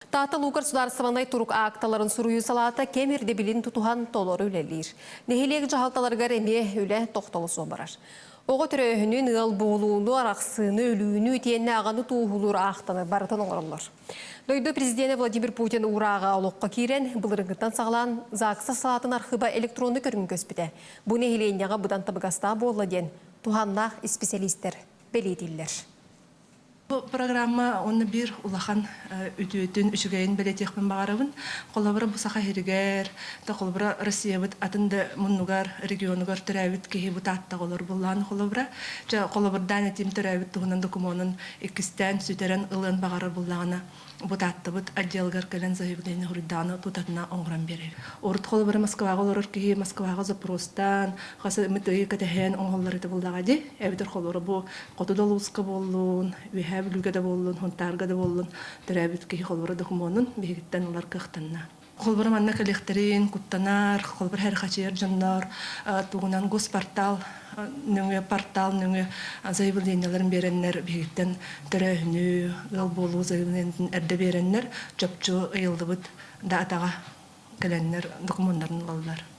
Таатта Луукар судаарыстыбаннай турук аакталарын суруйуу салаата кэм ирдэбилин тутуһан толору үлэлиир. Нэһилиэк дьаһалталарыгар эмиэ үлэ тохтоло суох барар. Оҕо төрөөһүнүн, ыал буолууну, арахсыыны, өлүүнү итиэннэ аҕаны туоһулуур аахтаны барытын оҥороллор. Дойду президенэ Владимир Путин уурааҕа олоххо киирэн, былырыҥҥыттан саҕалаан ЗАГСа салаатын архыыба электроннай көрүҥҥэ көспүтэ. Бу нэһилиэнньэҕэ быдан табыгастаах буолла диэн туһааннаах исписэлиистэр бэлиэтииллэр. Бу программа уонна биир улахан үтүөтүн, үчүгэйин бэлиэтиэхпин баҕарабын. Холобура, бу Саха сиригэр, да холобура, Россиябыт атын да муннугар, регионугар төрөөбүт киһи бу Тааттаҕа олор буллаан холобура. Чэ, холобурдаан этиим төрөөбүт туһунан докумуонун иккистээн сүтэрэн ылыан баҕарар буллаҕына, бу Тааттабыт отделыгар кэлэн заявление суруйдаҕына тутатына оҥорон биэрэр. Урут холобура Москваҕа олорор киһи Москваҕа запростаан, хас эмит ыйы кэтэһэн оҥоһуллар этэ буоллаҕа дии. Эбэтэр холобура бу хоту да улууска буоллун, Үөһээ Бүлүүгэ да буоллун, Сунтаарга да буоллун төрөөбүт киһи холобура докумуонун биһигиттэн ылар кыахтанна. Холобура манна кэлиэхтэрин, куттанар, холобура хэрхачыйар дьоннор тугунан госпортал нөҥүө портал нөҥүө заявлениеларын биэрэннэр биһигиттэн төрөөһүнү, ыал буолуу заявлениетын эрдэ биэрэннэр чопчу ыйыллыбыт даатаҕа кэлэннэр докумуоннарын ылаллар.